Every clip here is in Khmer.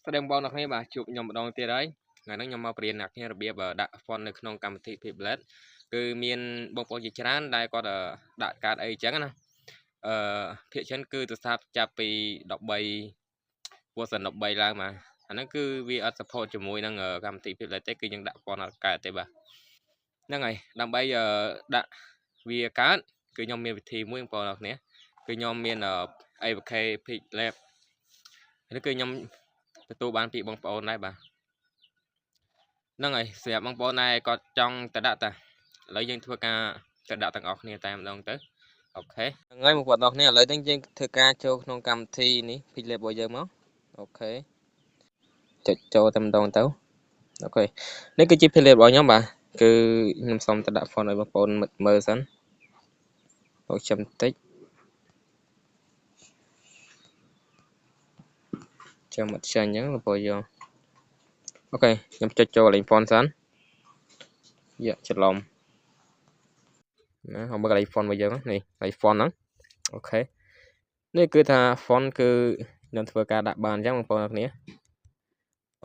សួស្តីបងប្អូនអ្នកគ្នាបាទជួបខ្ញុំម្ដងទៀតហើយថ្ងៃនេះខ្ញុំមកបរៀនអ្នកគ្នារបៀបដាក់ font នៅក្នុងកម្មវិធី PixelLab គឺមានបងប្អូនជាច្រើនដែលគាត់ដាក់កាតអីចឹងណាអឺភាគច្រើនគឺទូរស័ព្ទចាប់ពី13 version 13ឡើងមកអាហ្នឹងគឺវាអត់ support ជាមួយនឹងកម្មវិធី PixelLab ទេគឺយើងដាក់ font អត់កើតទេបាទហ្នឹងហើយដើម្បីដាក់វាកើតគឺខ្ញុំមានវិធីមួយបងប្អូនអ្នកគ្នាគឺខ្ញុំមាន APK PixelLab នេះគឺខ្ញុំទទួលបានពីបងប្អូនដែរបាទហ្នឹងហើយសម្រាប់បងប្អូនដែរគាត់ចង់ទៅដាក់តាឥឡូវយើងធ្វើការទៅដាក់ទាំងអស់គ្នាតែម្ដងទៅ OK ហ្នឹងហើយបងប្អូនទាំងអស់គ្នាឥឡូវនេះយើងធ្វើការចូលក្នុងកម្មវិធីនេះ PixelLab របស់យើងមក OK ចុចចូលតែម្ដងទៅ OK នេះគឺជា PixelLab របស់ខ្ញុំបាទគឺខ្ញុំសូមទៅដាក់ font ឲ្យបងប្អូនមើលសិនអូចាំតិចចាំអត់ចាញ់អញ្ចឹងបងប្អូនយក OK ខ្ញុំចុចចូលកន្លែង font សិនយកច្រឡំណាហើយមើលកន្លែង font របស់យើងនេះកន្លែង font ហ្នឹង OK នេះគឺថា font គឺខ្ញុំធ្វើការដាក់បានអញ្ចឹងបងប្អូនអរគ្នា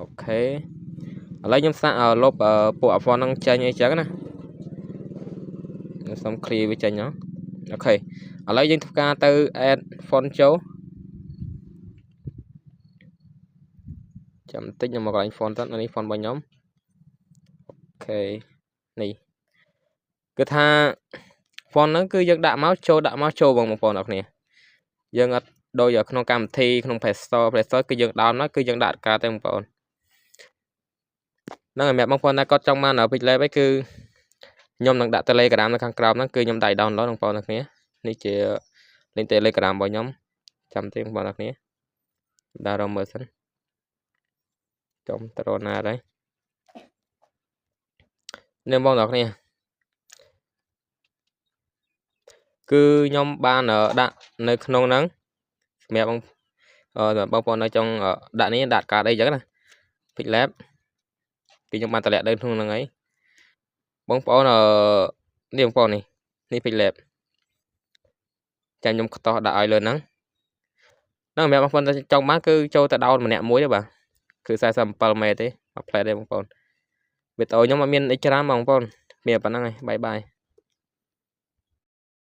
OK ឥឡូវខ្ញុំសាកលុបពួក font ហ្នឹងចេញអីចឹងណាខ្ញុំសុំ clear វាចេញមក OK ឥឡូវយើងធ្វើការទៅ add font ចូលចាំតិចខ្ញុំមកកន្លែង font ទៅនេះ font របស់ខ្ញុំ OK នេះគឺថា font ហ្នឹងគឺយើងដាក់មកចូលដាក់មកចូលបងប្អូនអរគ្នាយើងអត់ដូចក្នុងកម្មវិធីក្នុង Play Store Play Store គឺយើង down មកគឺយើងដាក់កើតទេបងប្អូនហ្នឹងហើយសម្រាប់បងប្អូនដែលគាត់ចង់បាន PixelLab ឯងគឺខ្ញុំនឹងដាក់ Telegram នៅខាងក្រោមហ្នឹងគឺខ្ញុំដៃ download បងប្អូនអរគ្នានេះជា link Telegram របស់ខ្ញុំចាំទេបងប្អូនអរគ្នាដើររកមើលសិនចំតរណាដែរនេះបងប្អូនអរគ្នាគឺខ្ញុំបានដាក់នៅក្នុងហ្នឹងសម្រាប់បងបងប្អូននៅចង់ដាក់នេះដាក់កាតអីចឹងណា PixelLab គឺខ្ញុំបានតម្លាក់នៅក្នុងហ្នឹងហើយបងប្អូននេះបងប្អូននេះនេះ PixelLab ចាំខ្ញុំខ្ទាស់ដាក់ឲ្យលើហ្នឹងហ្នឹងសម្រាប់បងប្អូនចង់បានគឺចូលទៅដោនម្នាក់មួយទេបាទគឺ47ម៉ែត្រទេមួយផ្លែទេបងប្អូនវីដេអូខ្ញុំអត់មានអីច្រើនបងប្អូនមានប៉ុណ្្នឹងហើយបាយបាយ។